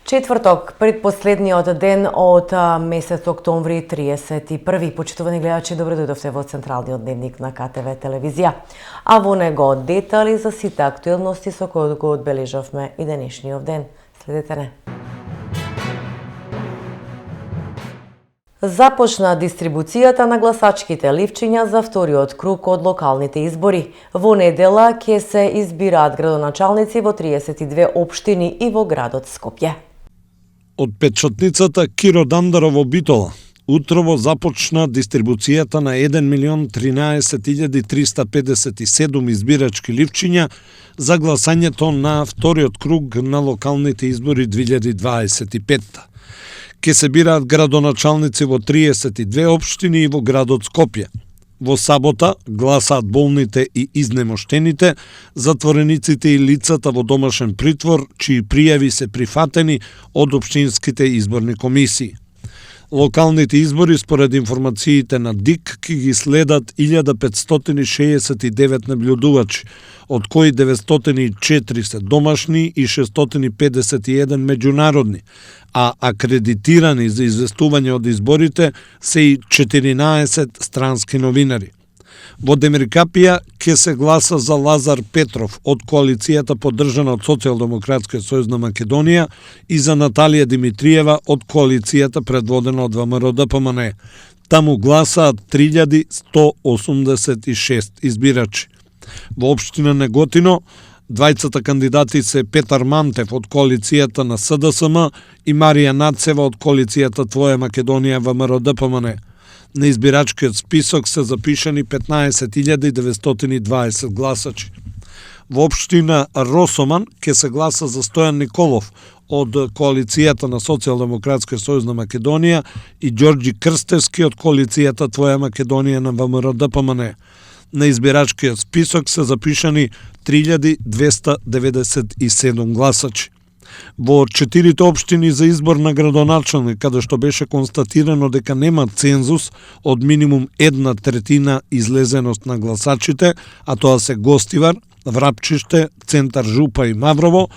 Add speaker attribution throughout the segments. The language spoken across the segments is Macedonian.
Speaker 1: Четврток, предпоследниот ден од месец октомври, 31. Почитувани гледачи, добро дојдовте во Централниот дневник на КТВ телевизија. А во него детали за сите актуелности со кои го одбележавме и денешниот ден. Следете не. Започна дистрибуцијата на гласачките ливчиња за вториот круг од локалните избори. Во недела ќе се избираат градоначалници во 32 општини и во градот Скопје.
Speaker 2: Од печатницата Киро Дандаров во Битола утрово започна дистрибуцијата на 1.013.357 избирачки ливчиња за гласањето на вториот круг на локалните избори 2025. Ке се бираат градоначалници во 32 општини и во градот Скопје. Во сабота гласаат болните и изнемоштените, затворениците и лицата во домашен притвор, чии пријави се прифатени од општинските изборни комисии. Локалните избори, според информациите на ДИК, ки ги следат 1569 наблюдувачи, од кои 904 се домашни и 651 меѓународни, а акредитирани за известување од изборите се и 14 странски новинари. Во Демиркапија ќе се гласа за Лазар Петров од коалицијата поддржана од Социјалдемократскиот сојуз на Македонија и за Наталија Димитриева од коалицијата предводена од ВМРО-ДПМН. Таму гласаат 3186 избирачи. Во општина Неготино двајцата кандидати се Петар Мантев од коалицијата на СДСМ и Марија Нацева од коалицијата Твоја Македонија ВМРО-ДПМН. На избирачкиот список се запишани 15.920 гласачи. Во општина Росоман ќе се гласа за Стојан Николов од коалицијата на Социјалдемократскиот сојуз на Македонија и Ѓорѓи Крстевски од коалицијата Твоја Македонија на ВМРО-ДПМН. На избирачкиот список се запишани 3297 гласачи. Во 4 општини за избор на градоначалник, каде што беше констатирано дека нема цензус од минимум 1/3 излезеност на гласачите, а тоа се Гостивар, Врапчиште, Центар Жупа и Маврово,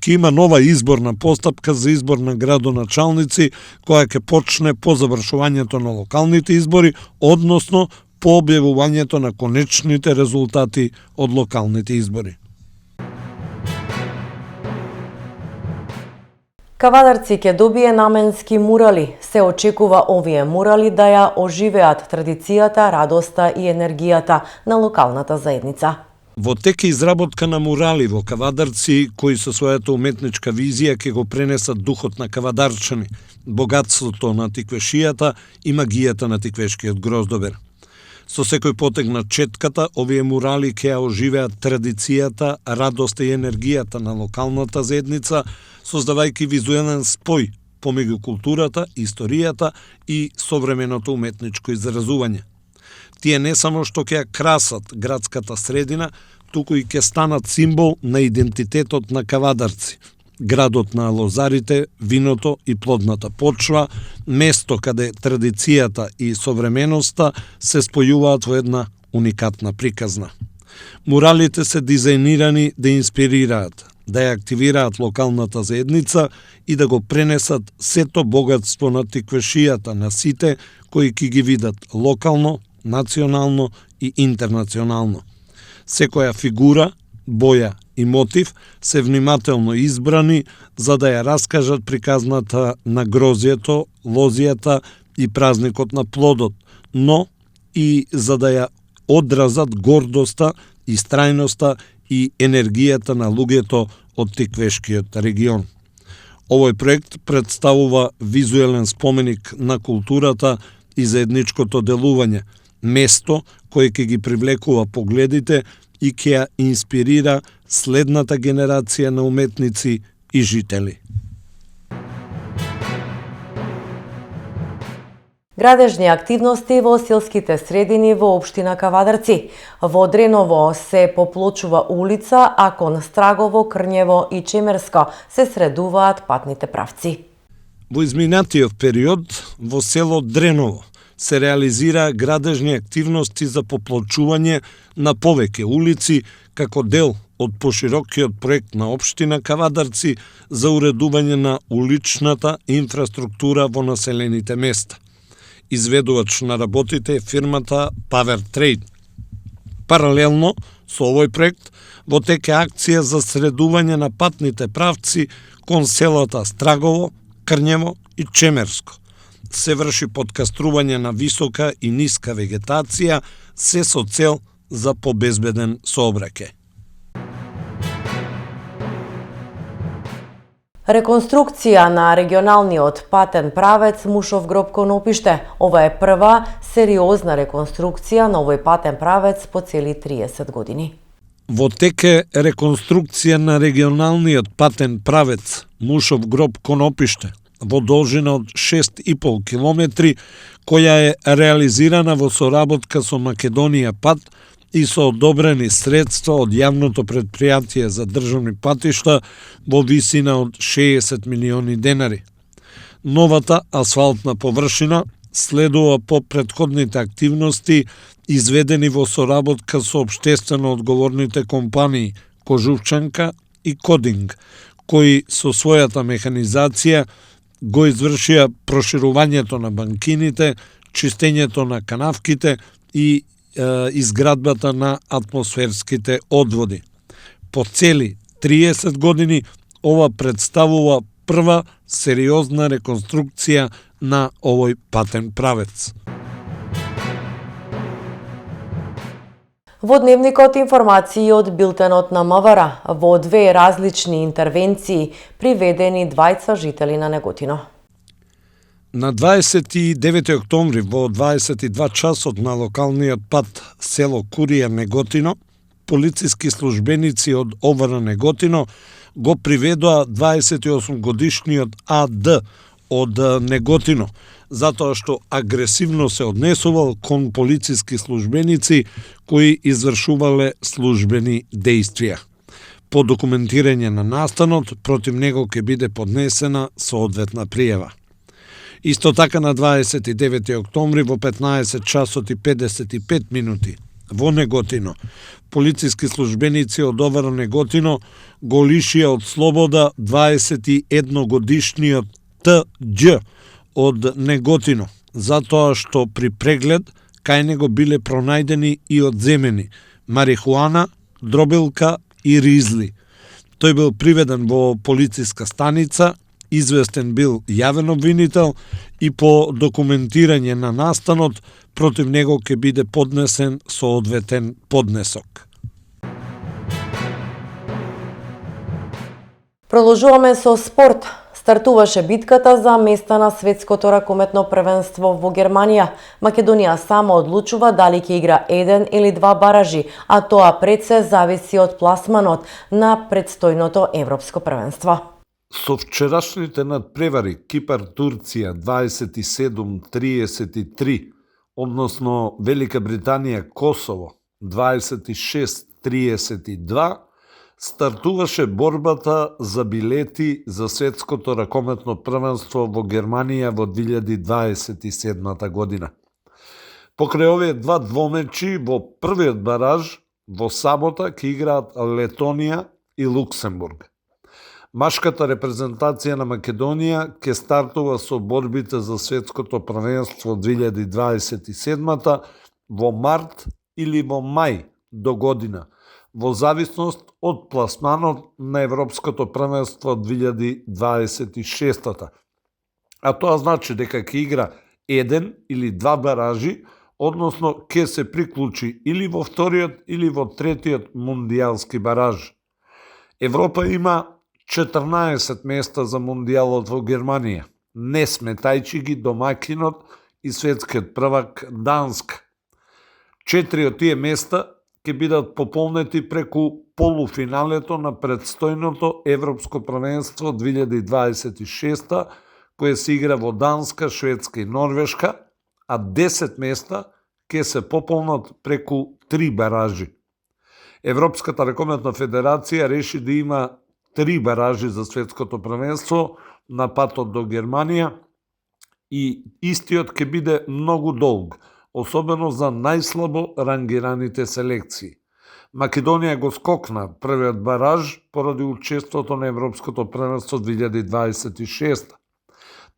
Speaker 2: ќе има нова изборна постапка за избор на градоначалници, која ќе почне по завршувањето на локалните избори, односно по објавувањето на конечните резултати од локалните избори.
Speaker 1: Кавадарци ќе добие наменски мурали. Се очекува овие мурали да ја оживеат традицијата, радоста и енергијата на локалната заедница.
Speaker 2: Во тек изработка на мурали во Кавадарци, кои со својата уметничка визија ќе го пренесат духот на кавадарчани, богатството на тиквешијата и магијата на тиквешкиот гроздобер. Со секој потег на четката, овие мурали ќе ја оживеат традицијата, радоста и енергијата на локалната заедница, создавајќи визуелен спој помеѓу културата, историјата и современото уметничко изразување. Тие не само што ќе ја красат градската средина, туку и ќе станат символ на идентитетот на Кавадарци, градот на лозарите, виното и плодната почва, место каде традицијата и современоста се спојуваат во една уникатна приказна. Муралите се дизајнирани да инспирираат, да ја активираат локалната заедница и да го пренесат сето богатство на тиквешијата на сите кои ќе ги видат локално, национално и интернационално. Секоја фигура, боја и мотив се внимателно избрани за да ја раскажат приказната на грозјето, лозијата и празникот на плодот, но и за да ја одразат гордоста, истрајноста и енергијата на луѓето од тиквешкиот регион. Овој проект представува визуелен споменик на културата и заедничкото делување, место кое ќе ги привлекува погледите и ќе ја инспирира следната генерација на уметници и жители.
Speaker 1: Градежни активности во селските средини во општина Кавадарци. Во Дреново се поплочува улица, а кон Страгово, Крњево и Чемерско се средуваат патните правци.
Speaker 2: Во изминатиот период во село Дреново се реализира градежни активности за поплочување на повеќе улици како дел од поширокиот проект на општина Кавадарци за уредување на уличната инфраструктура во населените места. Изведувач на работите е фирмата Power Trade. Паралелно со овој проект, во тек е акција за средување на патните правци кон селата Страгово, Крњево и Чемерско. Се врши подкастрување на висока и ниска вегетација, се со цел за побезбеден сообраќај.
Speaker 1: Реконструкција на регионалниот патен правец Мушов гроб Конопиште. Ова е прва сериозна реконструкција на овој патен правец по цели 30 години.
Speaker 2: Во тек е реконструкција на регионалниот патен правец Мушов гроб Конопиште во должина од 6,5 километри, која е реализирана во соработка со Македонија пат и со одобрени средства од јавното предпријатие за државни патишта во висина од 60 милиони денари. Новата асфалтна површина следува по претходните активности изведени во соработка со општествено одговорните компании Кожувчанка и Кодинг, кои со својата механизација го извршија проширувањето на банкините, чистењето на канавките и изградбата на атмосферските одводи. По цели 30 години ова представува прва сериозна реконструкција на овој патен правец.
Speaker 1: Во дневникот информации од билтенот на МВР, во две различни интервенции приведени двајца жители на Неготино.
Speaker 2: На 29 октомври во 22 часот на локалниот пат село Курија Неготино, полициски службеници од ОВР Неготино го приведоа 28 годишниот АД од Неготино, затоа што агресивно се однесувал кон полициски службеници кои извршувале службени дејствија. По документирање на настанот, против него ќе биде поднесена соодветна пријава. Исто така на 29 октомври во 15 часот и 55 минути во Неготино, полициски службеници од ОВР Неготино го лишија од слобода 21 годишниот ТД од Неготино, затоа што при преглед кај него биле пронајдени и одземени марихуана, дробилка и ризли. Тој бил приведен во полициска станица, известен бил јавен обвинител и по документирање на настанот против него ќе биде поднесен соодветен поднесок.
Speaker 1: Продолжуваме со спорт. Стартуваше битката за места на светското ракометно првенство во Германија. Македонија само одлучува дали ќе игра еден или два баражи, а тоа пред се зависи од пласманот на предстојното европско првенство.
Speaker 2: Со вчерашните надпревари Кипар-Турција 27-33, односно Велика Британија-Косово 26-32, стартуваше борбата за билети за светското ракометно првенство во Германија во 2027 година. Покрај овие два двомечи во првиот бараж во сабота ќе играат Летонија и Луксембург. Машката репрезентација на Македонија ќе стартува со борбите за светското првенство 2027 во март или во мај до година, во зависност од пласманот на Европското првенство 2026. А тоа значи дека ќе игра еден или два баражи, односно ќе се приклучи или во вториот или во третиот мундијалски бараж. Европа има 14 места за мундијалот во Германија, не сметајќи ги домакинот и светскиот првак Данска. 4 од тие места ќе бидат пополнети преку полуфиналето на предстојното Европско првенство 2026, кое се игра во Данска, Шведска и Норвешка, а 10 места ќе се пополнат преку 3 баражи. Европската ракометна федерација реши да има 3 баражи за светското првенство на патот до Германија и истиот ќе биде многу долг, особено за најслабо рангираните селекции. Македонија го скокна првиот бараж поради учеството на Европското првенство 2026.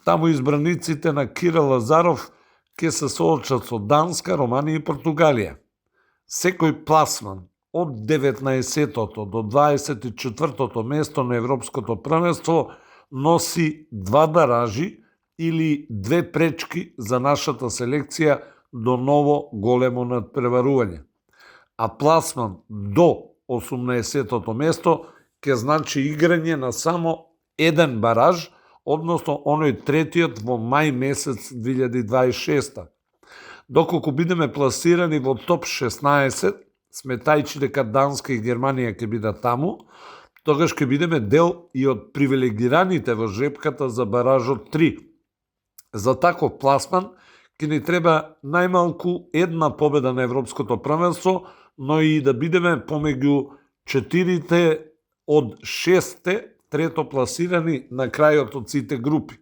Speaker 2: Таму избраниците на Кирил Лазаров ќе се соочат со Данска, Романија и Португалија. Секој пласман од 19-тото до 24-тото место на Европското првенство носи 2 баражи или 2 пречки за нашата селекција до ново големо надпреварување. А пласман до 18-тото место ќе значи играње на само 1 бараж, односно оној третиот во мај месец 2026. Доколку бидеме пласирани во топ 16, сметајќи дека Данска и Германија ќе бидат таму, тогаш ќе бидеме дел и од привилегираните во жепката за баражот 3. За таков пласман ќе ни треба најмалку 1 победа на Европското првенство, но и да бидеме помеѓу 4 од 6 трето пласирани на крајот од сите групи.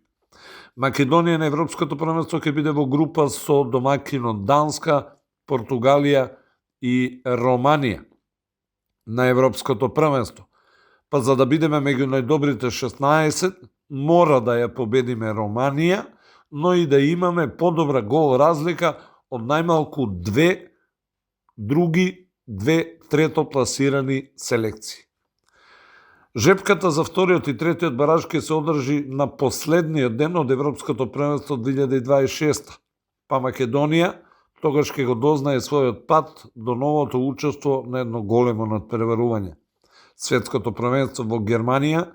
Speaker 2: Македонија на Европското првенство ќе биде во група со домакинот Данска, Португалија и Романија на Европското првенство. Па за да бидеме меѓу најдобрите 16, мора да ја победиме Романија, но и да имаме подобра гол разлика од најмалку 2 трето пласирани селекции. Жепката за вториот и третиот бараж ќе се одржи на последниот ден од Европското првенство 2026. Па Македонија тогаш ќе го дознае својот пат до новото учество на едно големо надпреварување. Светското првенство во Германија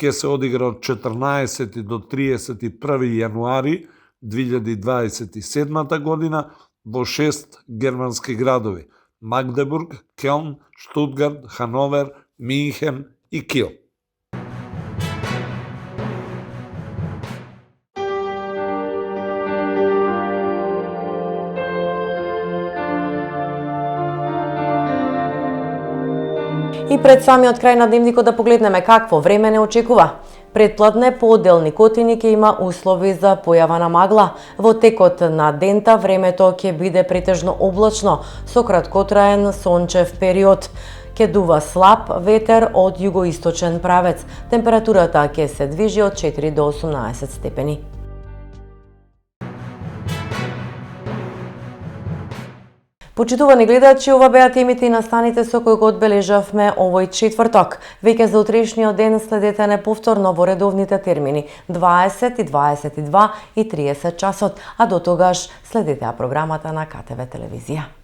Speaker 2: ќе се одигра од 14 до 31 јануари 2027 година во 6 германски градови: Магдебург, Келн, Штутгарт, Хановер, Минхен и Кил.
Speaker 1: И пред самиот крај на дневникот да погледнеме какво време не очекува. Предпладне по одделни котини ќе има услови за појава на магла. Во текот на дента времето ќе биде претежно облачно со краткотраен сончев период. Ќе дува слаб ветер од југоисточен правец. Температурата ќе се движи од 4 до 18 степени. Почитувани гледачи, ова беа темите и настаните со кои го одбележавме овој четврток. Веќе за утрешниот ден следете не повторно во редовните термини 20 и 22 и 30 часот, а до тогаш следете програмата на КТВ телевизија.